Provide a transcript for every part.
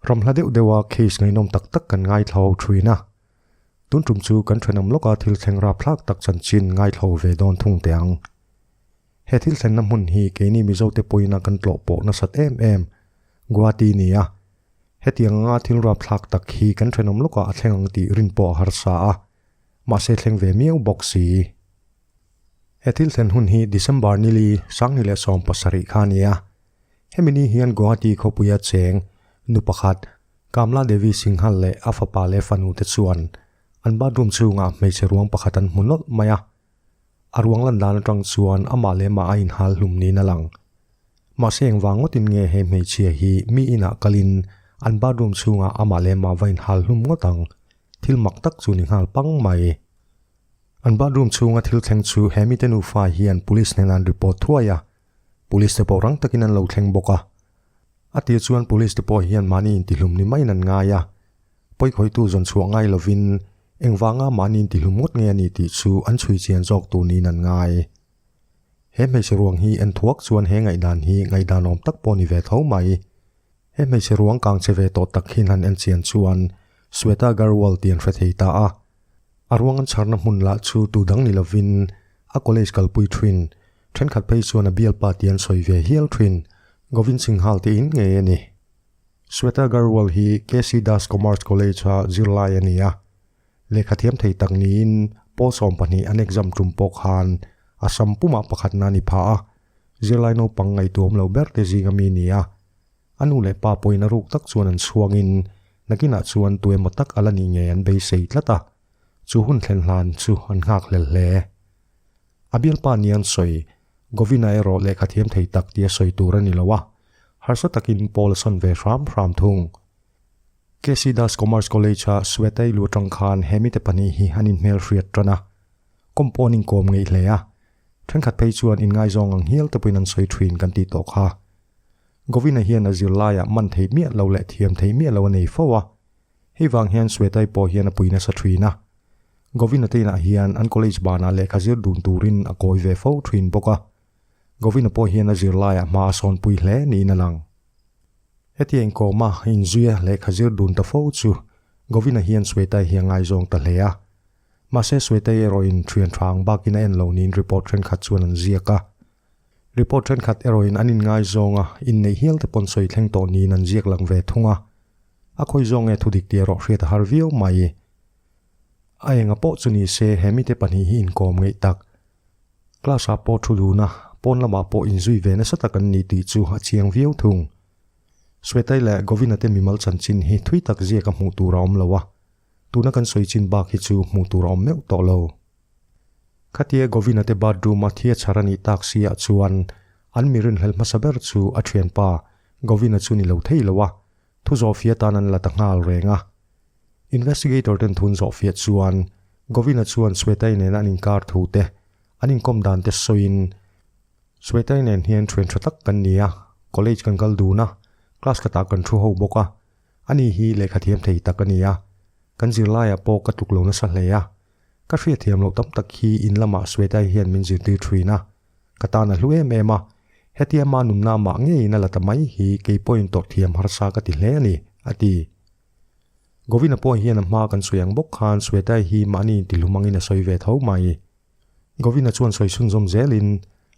Ram hla deuh deuha case ngaihnawm tak tak kan ngaithlo thin a. Tun tum chu kan thenawm lawka thil thleng rapthlak tak chanchin ngaithlo ve dawn thung teh ang. He thil thlenna hmun hi keini Mizote pawina kan tlawh pawh nasat em em Guwahati ni a. Hetiang anga thil rapthlak tak hi kan thenawm lawkah a thleng ang tih rin pawh a harsa a. Mahse thleng ve miau bawk si. He thil thlen hun hi December nili 2017 kha a ni a. Hemi ni hian Guwahati khawpuia cheng nu pakhat Kamla Devi Singhal leh a fapa leh fanu te chuan an bathroom chhungah hmeichhe ruang pakhat an hmu nawlh mai a. A ruang lan dan atang chuan amah leh mah a inhal hlum niin a lang. Mahse engvang ngawtin nge he hmeichhia hi mi inah kalin an bathroom chhungah amah leh mah va inhal hlum ngawt ang? Thil mak tak chu ni nghal pang mai. An bathroom chhunga thil thleng chu he mite nufa hian police hnenah an report thuai a, police te pawh rang takin an lo thleng bawk a. A tir chuan police te pawh hian mahni intihlum ni maiin an ngai a, pawikhawihtu zawn chhuah ngai lovin engvanga mahni intihlum ngawt nge a ni tih chu an chhui chian zawk tur niin an ngai. He hmeichhe ruang hi en thuak chuan he ngaihdan hi ngaihdanawm tak pawh ni ve tho mai. He hmeichhe ruang kang che ve tawh tak hian han en chian chuan Sweta Garwal tih an hre thei ta a. A ruang an chharna hmun lah chu tu dang ni lovin a college kalpui thin, thenkhat phei chuan a bialpa tih an sawi ve hial thin, Govind Singhal te in ngei a ni. Sweta Garwal hi KC Das Commerce College-a zirlai a ni a. Lehkha thiam thei tak niin pawl 12 an exam tum pawh khan Assam pumah pakhatna a ni phah a, zirlai naupang ngaihtuam lo ber te zinga mi a ni a. A nu leh pa pawhin a ruk tak chuan an chhuangin nakinah chuan tu emaw tak a la nih ngei an beisei tlat a, chu hun thlen hlan chu an nghak hlel hle. A bialpa nia an sawi, Govina erawh lehkha thiam thei tak tia sawi tur a ni lo a, harsa takin Paul a sawn ve hram hram thung. KC Das Commerce College-a Swetei lu atang khan he mite pahnih hi an inhmelhriat tan a, kawm pawh an inkawm ngeih hle a, thenkhat phei chuan inngaizawng ang hial te pawhin an sawi thin kan tih tawh kha. Govina hian a zirlaiah man thei miah lo leh thiam thei miah lo a nei fo a, hei vang hian Swetai pawh hian a pui nasa thin a. Govina te inah hian an college banah lehkha zir dun turin a kawi ve fo thin bawk a. Govina pawh hian a zirlaiah hma a sawnpui hle niin a lang. Hetiang inkawma inzuia lehkha zir dun ta fo chu Govina hian Swetai hi a ngaizawng ta hle a. Mahse Swetai erawhin thian tha ang bakin a en lo niin report thenkhat chuan an ziak a. Report thenkhat erawhin an inngaizawng a, inneih hial te pawn sawi thleng tawh niin an ziak lang ve thung a. A khawi zawng nge thudik tih erawh hriat a har viau mai. A enga pawh chu ni se he mite pahnih hi inkawm ngeih tak. Class ah pawh thu dun a, pawn lamah pawh inzui ve nasa tak an ni tih chu a chiang viau thung. Swetai leh Govina te mimal chanchin hi thui tak ziak a hmuh tur a awm lo a, tuna kan sawi chin bak hi chu hmuh tur a awm meuh tawh lo. Khatia Govina te bathroom a thia chhar a nih tak si ah chuan an mi rinhlelh hmasa ber chu a thianpa Govina chu ni lo thei lo a, thu zawhfiah tan an la ta nghal reng a. Investigator ten thun zawhfiah chuan Govina chuan Swetai nen an inkar thu te, an inkawm dan te sawiin, Swetai nen hian thian tha tak kan ni a, college kan kal dun a, class khatah kan thu ho bawk a, ani hi lehkha thiam thei tak a ni a, kan zirlaiah pawh ka tluk lo nasa hle a. Ka hriatthiam loh tam tak hi in lamah Swetai hian min zirtir thin a, ka tan a hlu em em a, hetia ma nunna mah ngeiin a la ta mai hi kei pawhin tawrh thiam harsa ka ti hle a ni, a ti. Govina pawh hian a hma kan sawi ang bawk khan Swetai hi mahni intihlum angin a sawi ve tho mai. Govina chuan sawi chhunzawm zelin,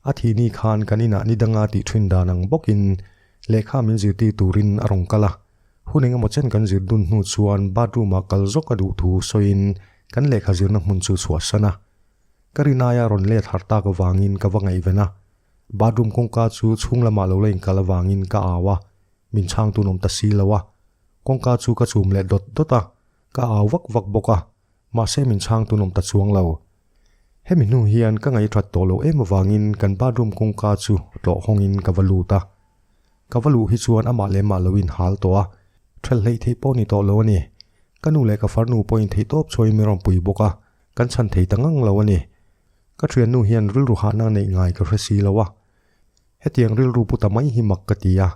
A thih ni khan kan inah ni danga tih thin dan ang bawkin lehkha min zirtir turin a rawn kal a. Hun engemaw chen kan zir dun hnu chuan bathroom ah kal zawk a duh thu sawiin kan lehkha zirna hmun chu chhuahsan a. Ka rinaia rawn let harh tak avangin ka va ngaihven a. Bathroom kawngka chu chhung lamah lo la inkal avangin ka au a, min chhang tun awm ta si lo a. Kawngka chu ka chum leh dawt dawt a, ka au vak vak bawk a, mahse min chhang tun awm ta chuang lo. Hemi hnu hian ka ngaihṭhat tawh loh em avangin kan bathroom kawngka chu tlawh hawngin ka va lut a. Ka va luh hi chuan amah leh mah loin hal tawh a, ṭhelh hleih theih pawh ni tawh lo a ni. Ka nu leh ka farnu pawhin theihtawp chhuahin min rawn pui bawk a, kan chhan thei ta ngang lo a ni. Ka ṭhiannu hian rilru hahna neih ngai ka hre si lo a. Hetiang rilru pu ta mai hi mak ka ti a,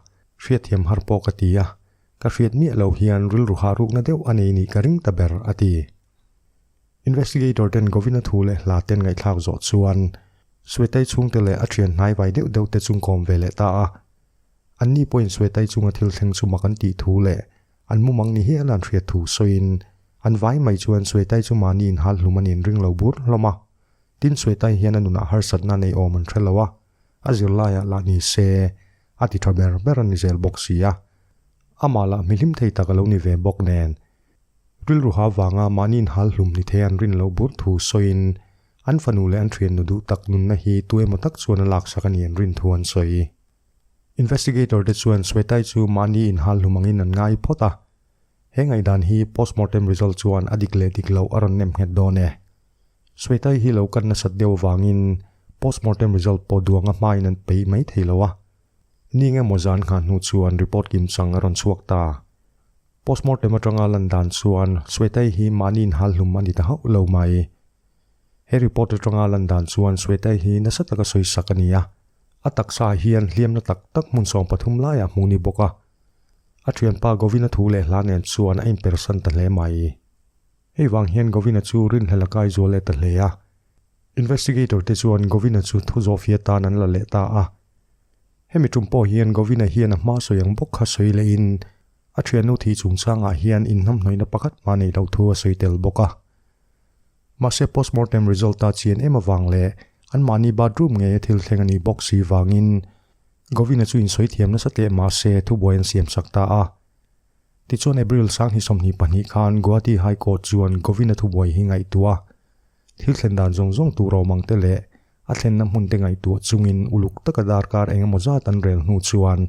hriatthiam har pawh ka ti a. Ka hriat miah loh hian rilru hah rukna deuh a nei nih ka ring ta ber, a ti. Investigator ten Govina thu leh hla ten ngaihthlak zawh chuan Swetai chhungte leh a thian hnai vai deuh deuh te chung kawm ve leh ta a. Anni pawhin Swetai chunga thil thleng chu mak an tih thu leh An mumang ni hial an hriat thu sawiin an vai mai chuan Suetai chu mahni inhal hlum a nin ring lo bur hlawm a. Tin Suetai hian a nunah harsatna nei awm an hre lo a, a zirlaiah lah ni se a ti tha ber ber a ni zel bawk si a. Amah lah mihlim thei tak a lo ni ve bawk nen. Rilru ha vanga mahni inhal hlum ni thei an rin loh bur thu sawiin an fanu leh an thiannu duh tak nunna hi tu emaw tak chuan a laksak a ni an rin thu an sawi. Investigator te chuan Swetai chu mahni inhal hlum angin an ngai phawt a. He ngaihdan hi postmortem result chuan a dik leh dik loh a rawn nem nghet dawn e. Swetai hi lo kan nasat deuh avangin postmortem result pawh duanga hmain an peih mai thei lo a. Ni engemaw zan nghah hnu chuan report kimchang a rawn chhuak ta. Postmortem atanga lan dan chuan Swetai hi mahni inhal hlum a ni ta hauh lo mai. He report atanga lan dan chuan Swetai hi nasa taka sawisak a ni a. A taksa ah hian hliamna tak tak hmun 13 laiah hmuh ni bawk a. A thianpa Govina thu leh hla nen chuan a inpersan ta hle mai. Hei vang hian Govina chu rinhlel a kai zual leh ta hle a. Investigator te chuan Govina chu thu zawhfia tan an la leh ta a. Hemi tum pawh hian Govina hian a hma sawi ang bawk kha sawi lehin a thiannu thih chungchangah hian inhnamhnawihna pakhat mah neih loh thu a sawi tel bawk a. Mahse postmortem result a chian em avang leh anmahni bathroom ngeia thil thleng a nih bawk si vangin Govina chu insawi thiam nasa teh mahse thubuai an siam sak ta a. Tichuan April 22 khan Guwahati High Court chuan Govina thubuai hi ngaihtuah a, thil thlen dan zawng zawng tur awm ang te leh a thlenna hmun te ngaihtuah chungin uluk taka darkar eng emaw zat an rel hnu chuan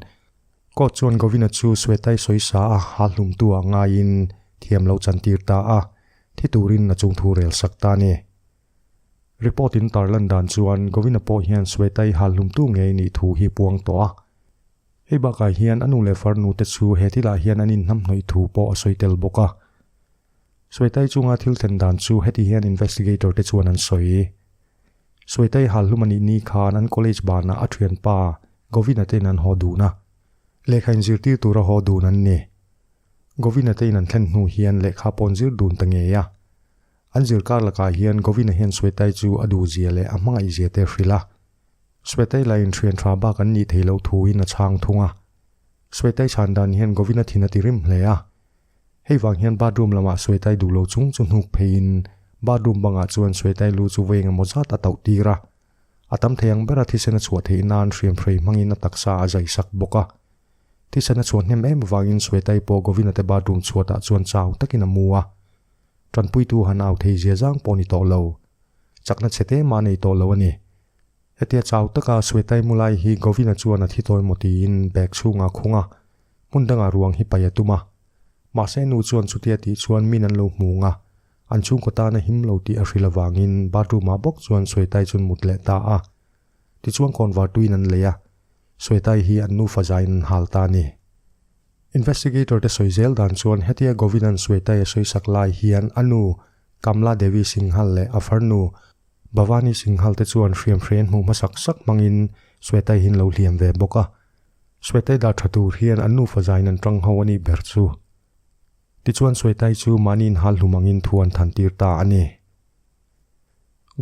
Court chuan Govina chu Swetai sawisa a ha hlumtu ah ngaiin thiam lo chantir ta a, thi turin a chungthu rel sak ta a ni. Report in tarlan dan chuan Govina pawh hian Swetai ha hlumtu ngei nih thu hi puang tawh a. Hei bakah hian a nu leh farnu te chu he thilah hian an inhnamhnawih thu pawh a sawi tel bawk a. Swetai chunga thil thlen dan chu heti hian investigator te chuan an sawi. Swetai hal hlum a nih ni khan an college banah a thianpa Govina te in an haw dun a. Lehkha inzirtir tura haw dun an ni. Govina te in an thlen hnu hian lehkha pawh an zir dun ta ngei a. An zir kar lakah hian Govina hian Swetai chu a duhzia leh a hmangaihzia te a hrilh a. Swetai lahin thian tha bak an nih theih loh thuin a chhang thung a. Swetai chhan dan hian Govina thin a ti rim hle a. Hei vang hian bathroom lamah Swetai duh lo chung chu hnuk pheiin bathroom bangah chuan Swetai lu chu vawi engemaw zat a tauh tir a. A tam thei ang bera thisen a chhuah theih nan hriamhrei hmangin a taksa a zai sak bawk a. Thisen a chhuah hnem em vangin Swetai pawh Govina te bathroom chhuatah chuan chau takin a mu a. Tanpuitu han au thei zia zang pawh ni tawh lo. Chakna chhe te mah nei tawh lo a ni. Hetia chau taka Swetai mu lai hi Govina chuan a thi tawi maw tiin bag chhungah a khung a, hmun dangah ruang hi paih a tum a. Mahse nu chuan chutia tih chuan min an lo hmung a, an chhungkaw tana him lo tih a hrilh avangin bathroom ah bawk chuan Swetai chuan mut leh ta a. Tichuan kawnvar tuin an lei a, Swetai hi an nufa zaiin an hal ta a ni. Investigator te sawi zel dan chuan hetia Govindan Swetai a sawisak lai hian a nu Kamla Devi Singhal leh a farnu Bhavani Singhal te chuan hriamhrei an hmuh hmasak sak hmangin Swetai hi an lo hliam ve bawk a. Swetai dah tha tur hian an nufa zaiin an tang ho a nih ber chu. Tichuan Swetai chu mahni inhal hlum angin thu an than tir ta a ni.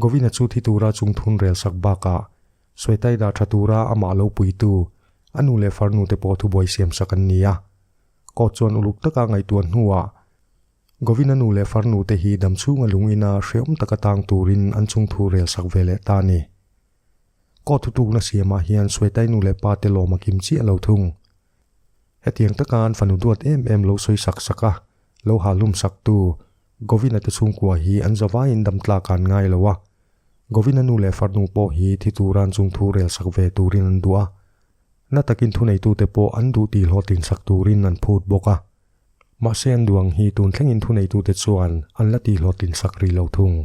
Govina chu thi tura chungthun rel sak bakah Swetai dah tha tura amah lo puitu a nu leh farnu te pawh thubuai siam sak an ni a. Court chuan uluk taka ngaihtuah hnuah Govina nu leh farnu te hi damchhunga lungina hreawm taka tang turin an chungthu rel sak ve leh ta a ni. Court thutukna siamah hian Swetai nu leh pa te lawm a kim chiah lo thung. Hetiang taka an fanu duat em em lo sawi sak sak a, lo halum sak tu Govina te chhungkua hi an zavaiin dam tlak an ngai lo a. Govina nu leh farnu pawh hi thi tura an chungthu rel sak ve turin an duh a. Na takin thuneitute pawh an duh tih hlawhtlin sak turin an phut bawk a. Mahse an duang hi tun thlengin thuneitute chuan an la tih hlawhtlin sak rih lo thung.